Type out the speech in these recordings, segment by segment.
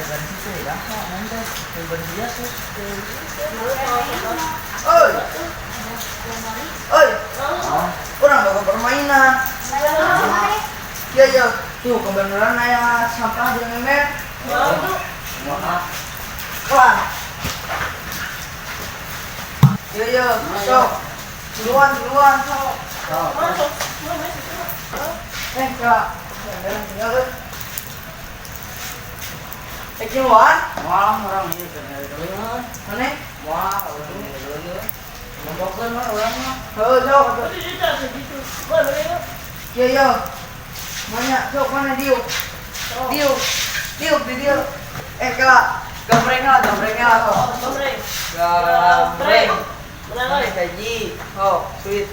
Ban situ ya, nanti ban dia tuh. Oi. Oi, urang boga permainan. Iya, iya. Tuh, kebenaran aya sampah di memer. Maaf. Wah. Iya, iya, sok. Duluan, duluan, sok. Eh, Kak. Tinggal, eh. Eh, kiluan? Wah, urang ini kena dulu. Mana? Wah, urang ini dulu. Ngomongkeun mah urang mah. Heuh, sok. Iya, iya. Banyak, sok mana diuk? Diuk. Diuk di diuk. Eh, Kak. Gambrengnya lah, gambrengnya lah, sok. Gambreng. Mana gaji? Oh, sweet.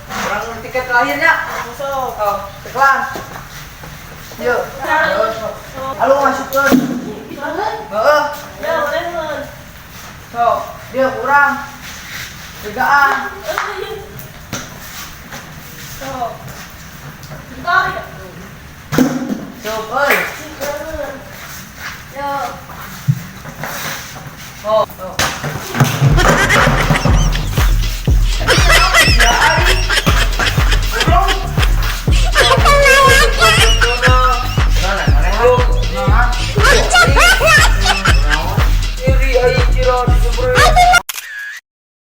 Urang tiket terakhirnya. Oh, sekelan. Yuk. Halo, masukkeun. Heeh. Sok, dia kurang. Jagaan. Sok, euy. Oh, sok.